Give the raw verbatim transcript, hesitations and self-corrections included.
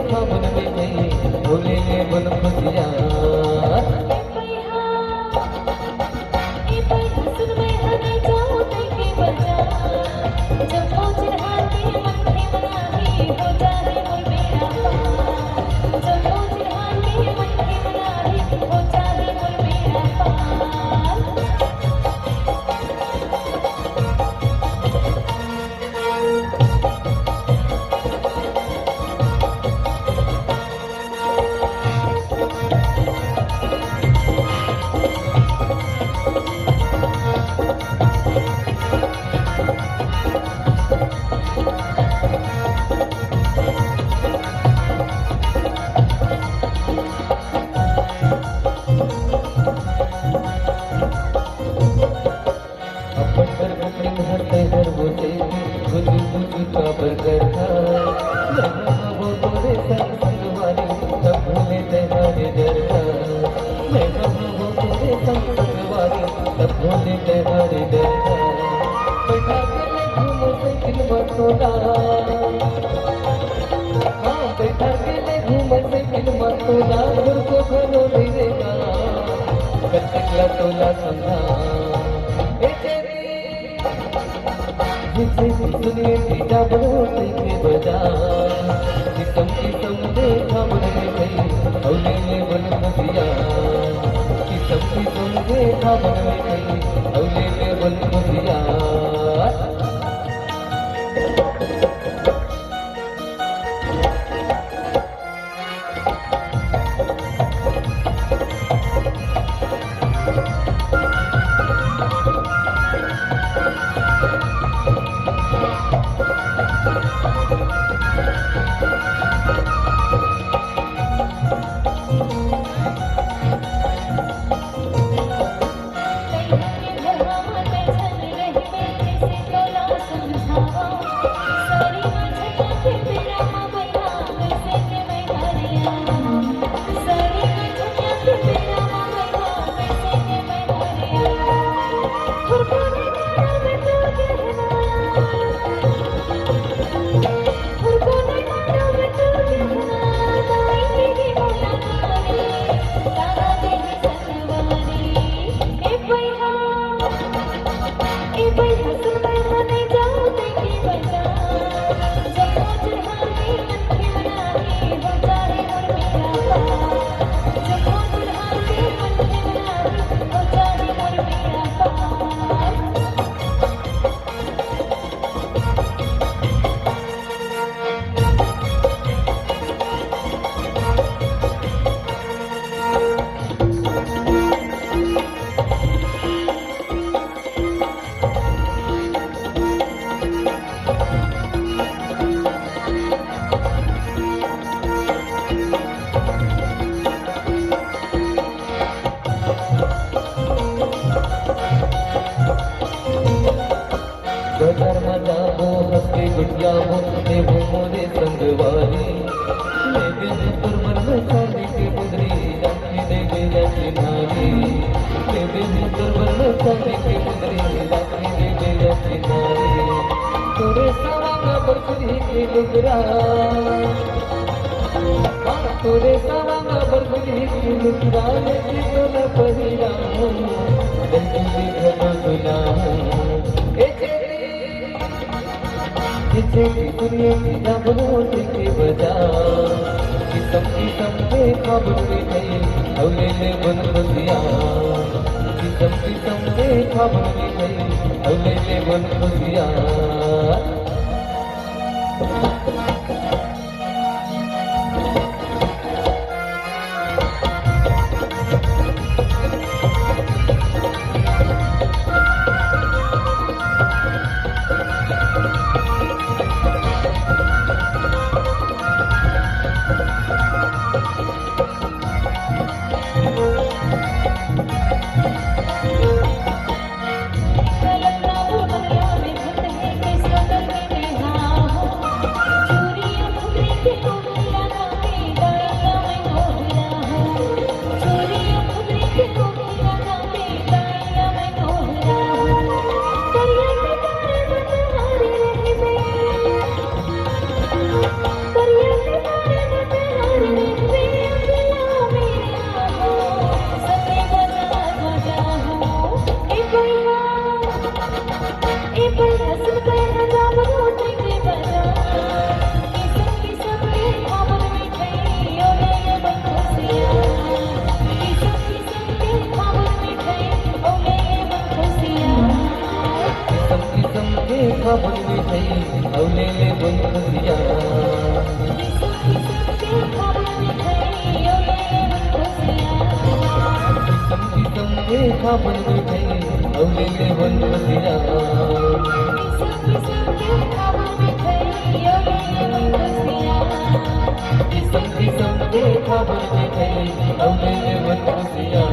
फागुन में गई, भूले ले बन खुशियाँ। अपन घर में हर तैहर वो तेरी, बुझ बुझ काबर करता। मैं हवं वो तोरे संग संगवारी, तब भूले तैहर डरता। मैं हवं वो तोरे संग संगवारी, तब भूले तैहर डरता। बैठा के ले घूम साइकिल में तोला। हाँ, बैठा के ले घूम साइकिल में तोला, घुर को घरो ले रेगा। कटकला तोला समझा। ए तेरी, जिसे सुनिए टीका बोल के बजा। किसम किसम देखा बन में गई, अवले ले बन खुशिया। किसम किसम देखा बन में गई, अवले ले बन खुशिया। बजार म जाबो, हंस के गोठियाबो, देबो मोरे संगवारी। ले देबो तोर मन में चांदी के मुंदरी, राखी देबे या चिन्हारी। ले देबो तोर मन में चांदी के मुंदरी, राखी देबे या चिन्हारी। तोरे सवांग बर चुनही के लुगरा, हाँ, तोरे सवांग बर चुनही के लुगरा, लेके तोला पहिराहूँ, दही चूड़ी घलो दुलाहूँ। ए चेरी, ए चेरी, सुनिए कि डबरो देके बजा, किसम किसम के खबर मिठाई, अउ ले ले बन खुशिया। किसम किसम के खबर मिठाई, अउ ले ले बन खुशिया। खाबन मिठाई अउ ले लेबन खुशिया। किसम किसम के खाबन मिठाई अउ ले लेबन खुशिया। किसम किसम के खाबन मिठाई अउ ले लेबन खुशिया।